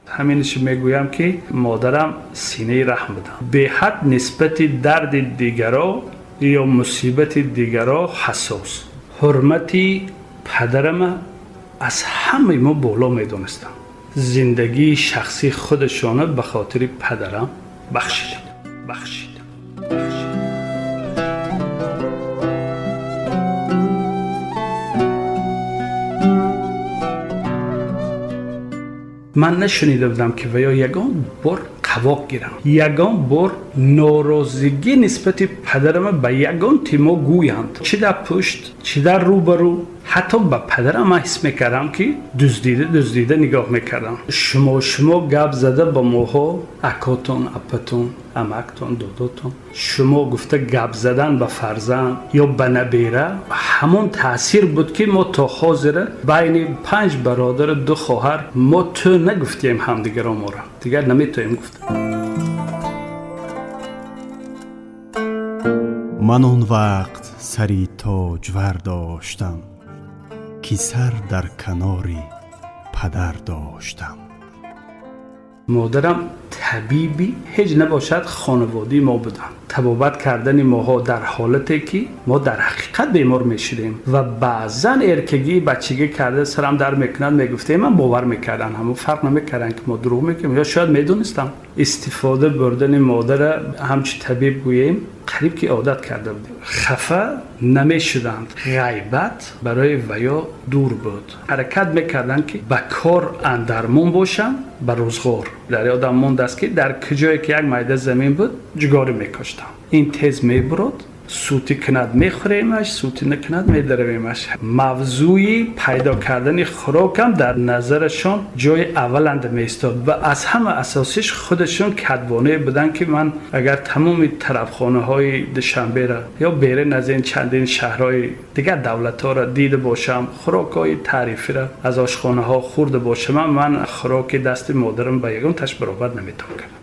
Ҳаминаш мегӯям, ки модарам синаи раҳм будам, беҳад нисбати дарди дигаро ё мусибати дигаро ҳассос, ҳурмати падарама аз ҳамаи мо боло медонистам. Зиндагии шахсии худашона ба хотири падарам бахшидам, бахшидам, бахшидам. Ман нашунида будам, ки ва ё ягон бор қавоқ гирам, ягон бор норозигӣ нисбати падарама ба ягон тимо гӯянд, чӣ дар пушт, чӣ дар рӯбарӯ. Ҳатто ба падарам ман ҳис мекардам, ки дуздида дуздида нигоҳ мекардам. Шумо шумо гап зада ба моҳо, акотон, апатон, амактон, додотон, шумо гуфта гап задан ба фарзанд ё ба набера ҳамон таъсир буд, ки мо то ҳозира байни панҷ бародару ду хоҳар мо ту нагуфтем ҳамдигаро, моро дигар наметоем гуфта. Ман он вақт сари тоҷвар доштам, ки сар дар канори падар доштам. Модарам табиби ҳеҷ набошад хонаводаи мо буданд. Табобат кардани моҳо дар ҳолате, ки мо дар ҳақиқат бемор мешудем ва баъзан эркагии бачагӣ карда сарам дар мекунад мегуфтем, ман бовар мекардам, ҳамон фарқ намекарданд, ки мо дурӯғ мекунем ё шояд медонистам. Истифода бурдани модара ҳамчун табиб гӯем, қариб ки одат карда будем. Хафа намешуданд, ғайбат барои ваё дур буд. Ҳаракат мекарданд, ки ба кор андармон бошанд, ба рӯзғор. Дар ёдам мондааст, ки дар куҷое ки як майда замин буд, ҷугорӣ мекоштам. Ин тез мебурод, сутӣ кунад мехӯремаш, сутӣ накунад медаравемаш. Мавзӯи пайдо кардани хӯрокам дар назарашон ҷои авваланда меистод ва аз ҳама асосиш худашон кадбонае буданд, ки ман агар тамоми тарабхонаҳои Душанберо ё берун аз ин чандин шаҳрҳои дигар давлатҳоро дида бошам, хӯрокҳои таърифиро аз ошхонаҳо хӯрда бошам, ман хӯроки дасти модарам ба ягон таш баробар наметавон кардам.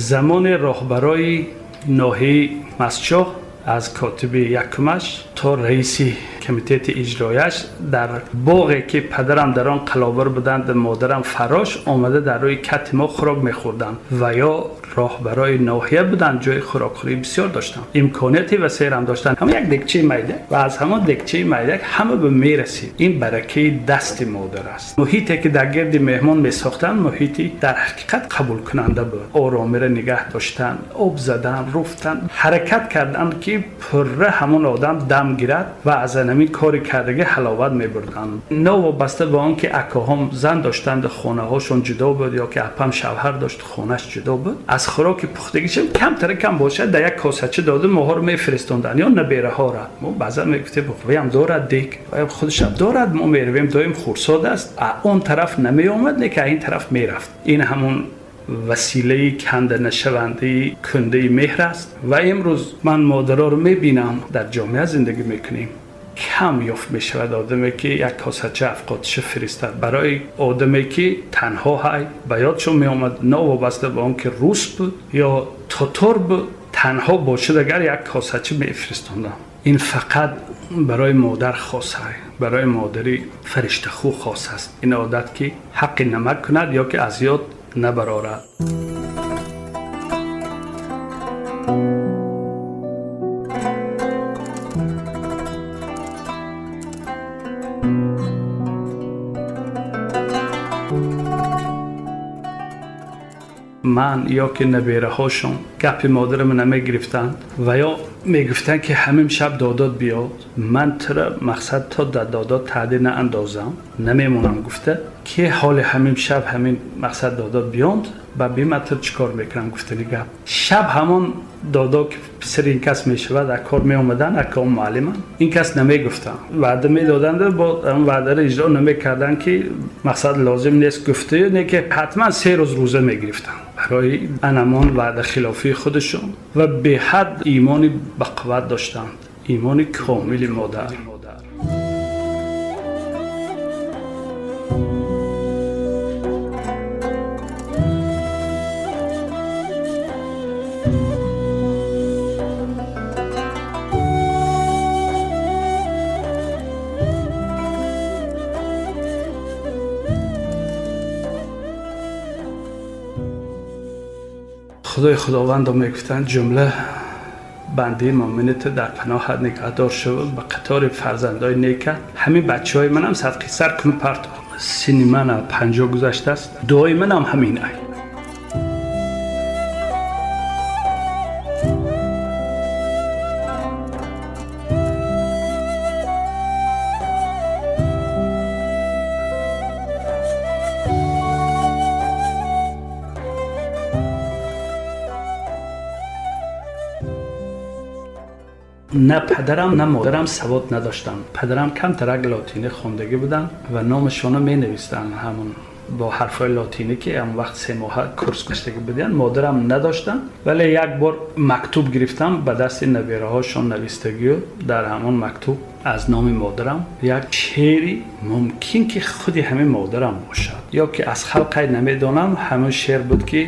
Замони роҳбарои ноҳияи Мастчоҳ, аз котиби якумаш то раиси комитети иҷрояш, дар боғе, ки падарам дар он қалобир буданд, модарам фарош, омада дар рӯи кати мо хӯрок мехӯрданд. Ва ё роҳбарои ноҳия буданд, ҷои хӯрокхӯрӣ бисёр доштанд, имконияти васеърам доштанд. Ҳама як декчаи майдак ва аз ҳамон декчаи майдак ҳама ба мерасид. Ин баракаи дасти модар аст. Муҳите, ки дар гирди меҳмон месохтанд, муҳити дар ҳақиқат қабулкунанда буд. Оромиро нигаҳ доштан, об задан, руфтан, ҳаракат карданд, ки пурра ҳамон одам дам гирад ва аз ҳамин кори кардагӣ ҳаловат мебурданд. Новобаста ба он ки акоҳом зан доштанд, хонаҳошон ҷудо буд, ё ки апам шавҳар дошт, хонааш ҷудо буд, аз хӯроки пухтагишам камтара кам бошад дар як косача дода моҳоро мефиристонданд ё набераҳоро. Мо баъзан мегуфтем, ваям дорад дек, ваям худашам дорад, мо меравем, доим хурсод аст. Он тараф намеомад, не ки ин тараф мерафт. Ин ҳамон василаи канда нашавандаи кундаи меҳр аст. Ва имрӯз ман модароро мебинам, дар ҷомеа зиндагӣ мекунем, кам ёфт мешавад одаме, ки як косача афқотиша фиристад барои одаме, ки танҳо ҳай. Ба ёдшон меомад, новобаста ба он ки рус буд ё тотор буд, танҳо бошад, агар як косача мефиристондам. Ин фақат барои модар хос ҳай, барои модари фариштахӯ хос аст ин одат, ки ҳаққи намак кунад ё ки аз ёд набарорад. Ман ё ки набераҳошон гапи модарама намегирифтанд ва ё мегуфтанд, ки ҳамин шаб додот биёд, ман тура мақсад то дар додот таъдир наандозам, намемонам гуфта, ки ҳоли ҳамин шаб ҳамин мақсад додот биёнд ба биматр чӣ кор мекунам гуфтани гап. Шаб ҳамон додо, ки писари ин кас мешавад, аз кор меомаданд, аком муаллимам, ин кас намегуфтанд, ваъда медоданд, бо ваъдаро иҷро намекарданд, ки мақсад лозим нест гуфтаю, не ки ҳатман 3 рӯз рӯза мегирифтанд барои анамон ваъдахилофии худашон. Ва беҳад имони бақувват доштанд, имони комили модар. Худои Худованд мегуфтанд ҷумла бандаи мӯъминат дар паноҳат нигаҳдор шуд ба қатори фарзандои нека. Ҳамин бачаҳои манам садқи сар куну партов. Синни ман 50 гузаштааст. Дуои манам ҳамин ай. На падарам, на модарам савод надоштанд. Падарам камтарак лотинӣ хондагӣ буданд ва номашонро менавистанд ҳамон бо ҳарфҳои лотинӣ, ки ҳамон вақт 3 моҳа курс гаштагӣ буданд. Модарам надоштанд, вале як бор мактуб гирифтам ба дасти набераҳошон навистагию дар ҳамон мактуб аз номи модарам як шеъри мумкин ки худи ҳамин модарам бошад ё ки аз халқай намедонам, ҳамон шеър буд ки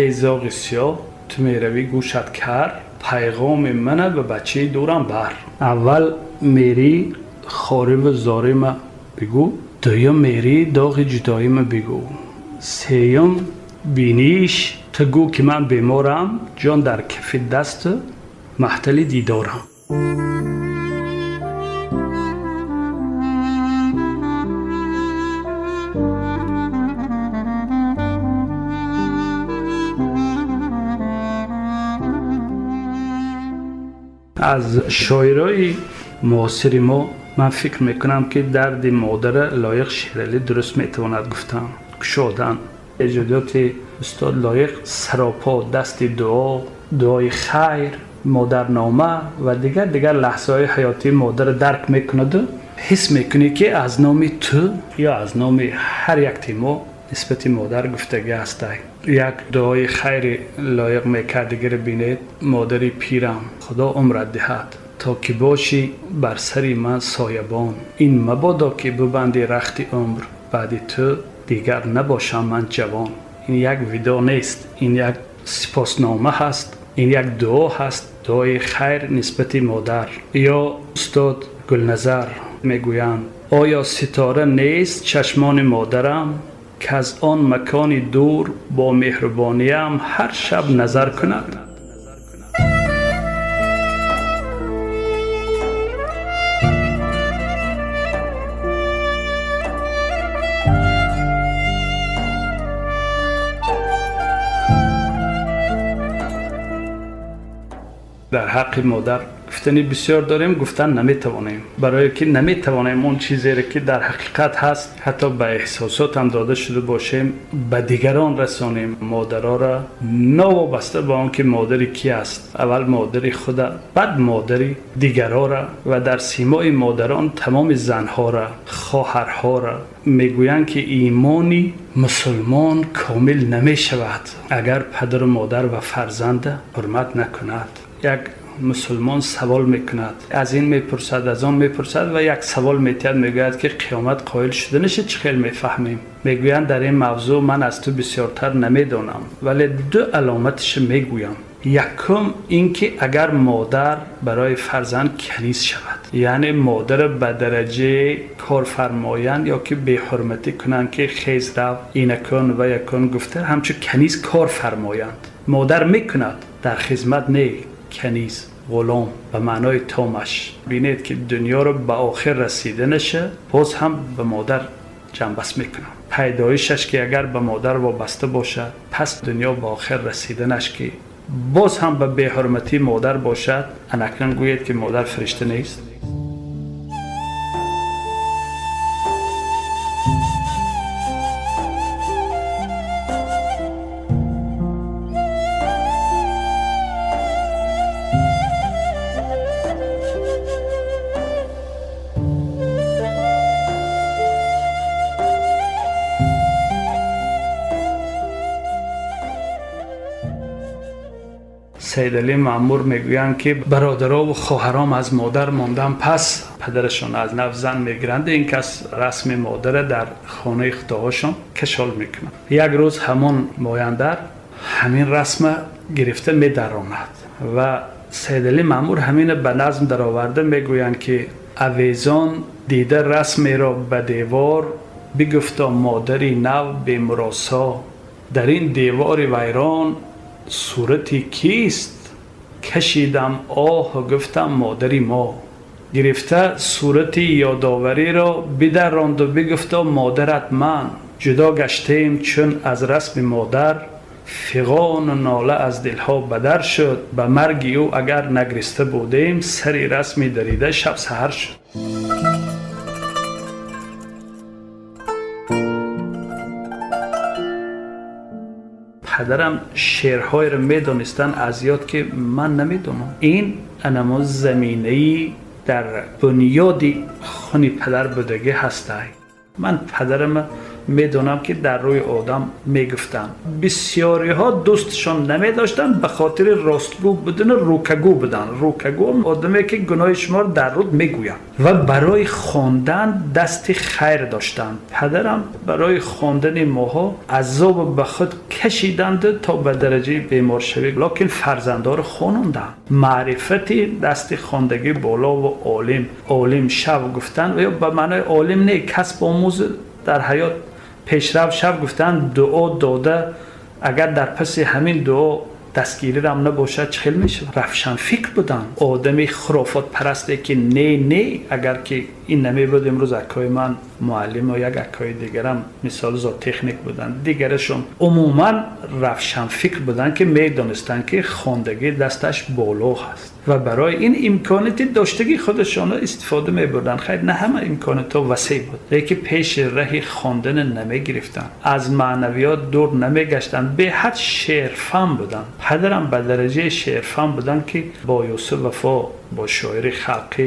эй зоғи сиёҳ, ту меравӣ гӯшат кар, пайғоми мана ба бачаи дурам бар. Аввал мери хориву зорима бигӯ, дуюм мери доғи ҷудоима бигӯ, сеюм биниш ту гӯ ки ман беморам, ҷон дар кафи дасту маҳтали дидорам. Аз шоирои муосири мо ман фикр мекунам ки дарди модара Лоиқ Шералӣ дуруст метавонад гуфтан, кушодан. Эҷодиёти устод Лоиқ саропо дасти дуо, дуои хайр, модарнома ва дигар лаҳзаҳои ҳаётии модарро дарк мекунаду ҳис мекунӣ ки аз номи ту ё аз номи ҳар якти мо нисбати модар гуфтагӣ ҳастай. Як дуои хайри лоиқ мекард дигар бинед: модари пирам, Худо умрат диҳад, то ки бошӣ бар сари ман соябон, ин мабодо ки бибанди рахти умр, баъди ту дигар набошам ман ҷавон. Ин як видо нест, ин як сипоснома ҳаст, ин як дуо ҳаст, дуои хайр нисбати модар. Ё устод Гулназар мегӯянд: оё ситора нест чашмони модарам, ки аз он макони дур бо меҳрубониям ҳар шаб назар кунад? Дар ҳаққи модар гуфтани бисёр дорем, гуфтан наметавонем, барое ки наметавонем он чизеро ки дар ҳақиқат ҳаст, ҳатто ба эҳсосот ҳам дода шуда бошем, ба дигарон расонем. Модароро новобаста ба он ки модари ки аст, аввал модари худа, баъд модари дигарора ва дар симои модарон тамоми занҳора, хоҳарҳора мегӯянд ки имони мусулмон комил намешавад агар падару модар ва фарзанда ҳурмат накунад. Як мусулмон савол мекунад, аз ин мепурсад, аз он мепурсад ва як савол метиҳад, мегӯяд ки қиёмат қоил шуданаш чӣ хел мефаҳмем? Мегӯянд дар ин мавзӯъ ман аз ту бисёртар намедонам, вале ду аломаташ мегӯям. Якум ин ки агар модар барои фарзанд каниз шавад, яъне модар ба дараҷаи кор фармоянд ё ки беҳурматӣ кунанд ки хез рав, инакун ва якун гуфта ҳамчун каниз кор фармоянд. Модар мекунад, дар хизмат не, каниз, ғулом ба маънои томаш. Бинед ки дунёро ба охир расиданаша боз ҳам ба модар ҷанбаст мекунад. Пайдоишаш ки агар ба модар вобаста бошад, пас дунё ба охир расиданаш ки боз ҳам ба беҳурматии модар бошад, анакнун гӯед ки модар фаришта нест. Сайидалӣ Маъмур мегӯянд ки бародарову хоҳаром аз модар мондан пас падарашон аз нав зан мегиранд. Ин кас расми модара дар хонаи худоҳошон кашол мекунад. Як рӯз ҳамон мояндар ҳамин расма гирифта медаронад ва Сайидалӣ Маъмур ҳамина ба назм дароварда мегӯянд ки авезон дида расмеро ба девор, бигуфто модари нав бемуросо, дар ин девори вайрон сурати кист? Кашидам оҳ, гуфтам модари мо. Гирифта сурати ёдовариро бидаронду бигуфто модарат ман. Ҷудо гаштем чун аз расми модар, фиғону нола аз дилҳо бадар шуд. Ба марги ӯ агар нагриста будем, сари расми дарида шаб саҳар шуд. Падарам шеърҳоеро медонистанд аз ёд, ки ман намедонам. Ин анамо заминаи дар бунёди хуни падар будагӣ ҳастай. Ман падарам медонам, ки дар рӯи одам мегуфтанд. Бисёриҳо дӯстшон намедоштанд ба хотири ростгӯ будану рӯкагӯ будан. Рӯкагӯ одаме, ки гуноҳи шуморо дар руд мегӯяд. Ва барои хондан дасти хайр доштанд. Падарам барои хондани моҳо азоб ба худ кашиданд то ба дараҷаи беморшавӣ, лекин фарзандҳоро хононданд. Маърифати дасти хондагӣ болову олим, олим шав гуфтанд, ва ё ба маънои олим не, касб омӯз, дар ҳаёт пешрав шав гуфтанд. Дуо дода, агар дар паси ҳамин дуо дастгирирам набошад, чӣ хел мешавад? Равшанфикр буданд. Одами хурофотпарасте, ки не, агар ки ин намебуд, имрӯз акои ман муаллиму як акои дигарам мисол зоотехник буданд. Дигарашон умуман равшанфикр буданд, ки медонистанд, ки хондагӣ дасташ боло ҳаст ва барои ин имконияти доштагии худашонро истифода мебурданд. Хайр, на ҳама имкониятҳо васеъ буд, лекин пеши раҳи хондана намегирифтанд, аз маънавиёт дур намегаштанд, беҳад шеърфаҳм буданд. Падарам ба дараҷаи шеърфаҳм буданд, ки бо Юсуф Вафо, бо шоири халқӣ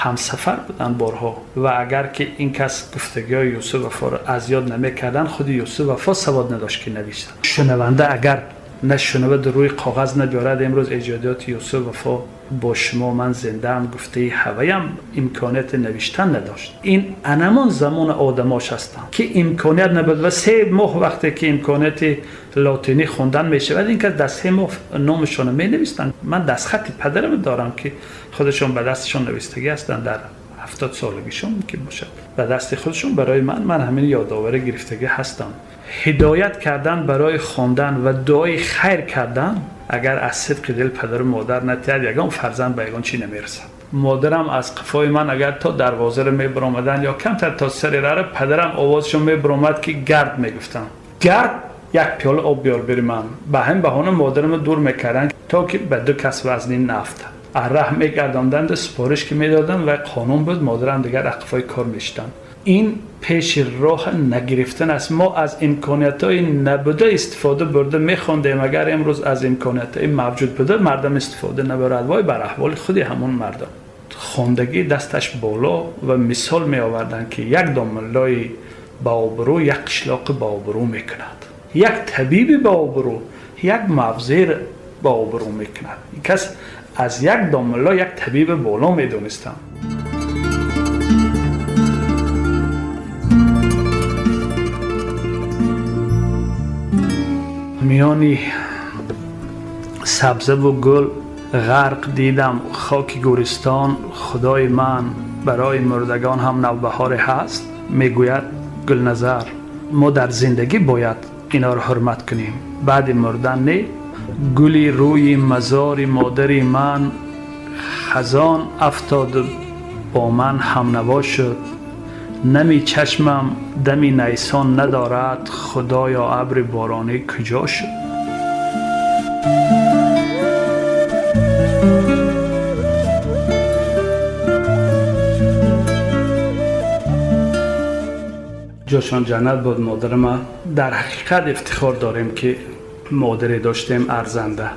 ҳамсафар буданд борҳо. Ва агар ки ин кас гуфтагиҳои Юсуф Вафоро аз ёд намекарданд, худи Юсуф Вафо савод надошт, ки нависад. Шунаванда агар нашунавад, рӯи коғаз набиёрад, имрӯз эҷодиёти Юсуф Вафо бо шумо ман зиндаам гуфтаи ҳаваям имконияти навиштан надошт. Ин анамон замони одамош ҳастанд, ки имконият набуд. Ва 3 моҳ вақте ки имконияти лотинӣ хондан мешавад, ин кас дар 3 моҳ номашонро менавистанд. Ман дастхати падарам дорам, ки худашон ба дасташон навистагӣ ҳастанд, дар 70 солагишон ки бошад, ба дасти худашон барои ман ҳамин ёдоварӣ гирифтагӣ ҳастам. Ҳидоят кардан барои хондан ва дуои хайр кардан, агар аз сидқи дил падару модар натиҳад, ягон фарзанд ба ягон чӣ намерасад. Модарам аз қафои ман агар то дарвозаро мебаромаданд ё камтар то сари рара, падарам овозшон мебаромад, ки гард мегуфтанд, гард, як пиёла об биёр бери ман. Ба ҳамин баҳона модарамро дур мекарданд, то ки ба ду кас вазнин наафтад. Раҳ мегардонданд, супориш ки медоданд ва қонун буд, модарам дигар ақфои кор мешиданд. Ин пеши роҳ нагирифтан аст. Мо аз имкониятҳои набуда истифода бурда мехондем. Агар имрӯз аз имкониятҳои мавҷуд буда мардам истифода набарад, вой бар аҳволи худи ҳамон мардам. Хондагӣ дасташ боло ва мисол меоварданд, ки як домуллои баобрӯ як қишлоқи баобрӯ мекунад, як табиби баобрӯ як мавзеъ баобрӯ мекунад. Ин кас аз як домулло як табиби боло медонистанд. Миёни сабзаву гул ғарқ дидам хоки гӯристон. Худои ман, барои мурдагон ҳам навбаҳоре ҳаст, мегӯяд Гулназар. Мо дар зиндагӣ бояд инҳоро ҳурмат кунем, баъди мурдан не. Гули рӯи мазори модари ман хазон афтоду бо ман ҳамнаво шуд. Нами чашмам дами найсон надорад, худоё, абри боронӣ куҷо шуд? Ҷошон ҷаннат буд модарама. Дар ҳақиқат ифтихор дорем, ки модаре доштем арзанда.